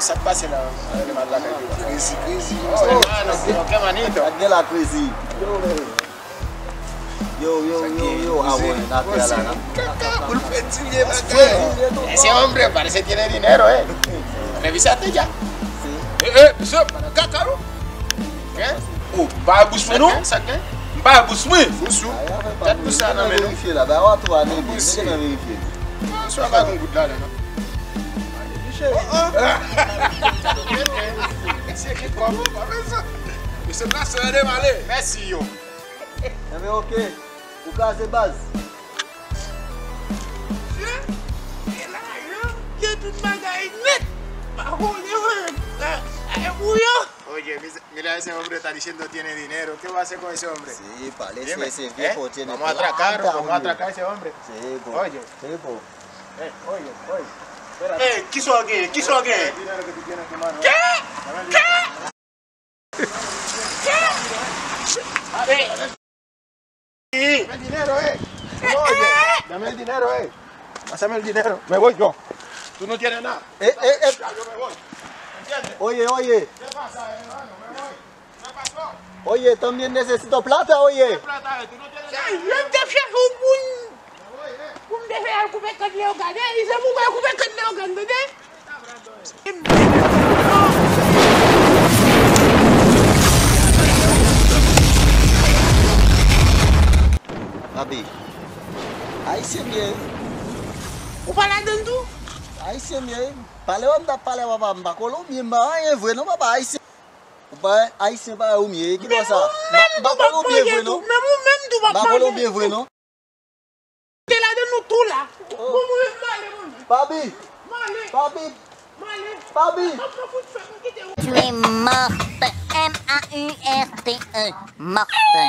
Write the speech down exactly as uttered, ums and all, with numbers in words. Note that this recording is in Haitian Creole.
Sa k pase la? Mwen te mal lakay yo. Crazy, crazy. Oh, hermano, ok, manito. Gad gen la crazy. Yo, yo, yo, yo, a wè, n ap fè la, n ap. Kaka, pou l fè di vye bagay. Ese hombre parece tiene dinero, eh. Revísate ya. Eh, eh, mesye, kaka, non? Qué? Oh, pa bous mwen, non? Sa k gen? M pa bous mwen. Bous ou? Tèt bous la nan men nou. Verifye la, ba w a tou ane, men gen nan verifye. Swa pa gon goud la, non. Michel. Oh, oh. Mesye ki kòb. Mesye plas la de male. Mèsi yo. Enben, ok. Ou kraze baz. Mesye, e la yo, gen tout bagay nèt. Pa konnen, e, e, e, ou yo. Oye, mis- mira ese hombre, está diciendo tiene dinero. ¿Qué va a hacer con ese hombre? Sí, parece ese viejo tiene plata, hombre. Dime, eh, vamos a atracar, vamos a atracar a ese hombre. Sí, po. Oye. Sí, po. Eh, oye, oye. Espérate. Eh, kisa w gen? Kisa w gen? El dinero que tú tienes en tu mano, eh. ¿Qué? Dame el dinero. ¿Qué? ¿Qué? Dame el dinero, eh. Oye, dame el dinero, eh. Pásame el dinero. Me voy yo. Tú no tienes nada. Eh, eh, eh. Ya, yo me voy. ¿Entiendes? Oye, oye. ¿Qué pasa, hermano? Me voy. ¿Qué pasó? Oye, también necesito plata, oye. ¿Qué plata es? ¿Tú no tienes nada? Yo te fui a un, un, un de fea comer carne ahogada, y se mueve a comer carne ahogada, ¿eh? Abi, ayisyen m ye. Ou pa ladann tou? Ayisyen m ye. Pale wè m t ap pale a papa m, m pa kolonbyen, m pa anyen vre non, papa, ayisyen. Ou pa ayisyen, pa ou m ye. Ki bò sa? M pa kolonbyen vre non. Menm ou menm tou, m pa kolonbyen vre non. Te ladan nou tou la. Bon, mwen, m ale, mwen. Papi. M ale. Papi. M ale. Papi. Mwen fout fè m kite ou. Tu es morte. M A U R T E. Morte.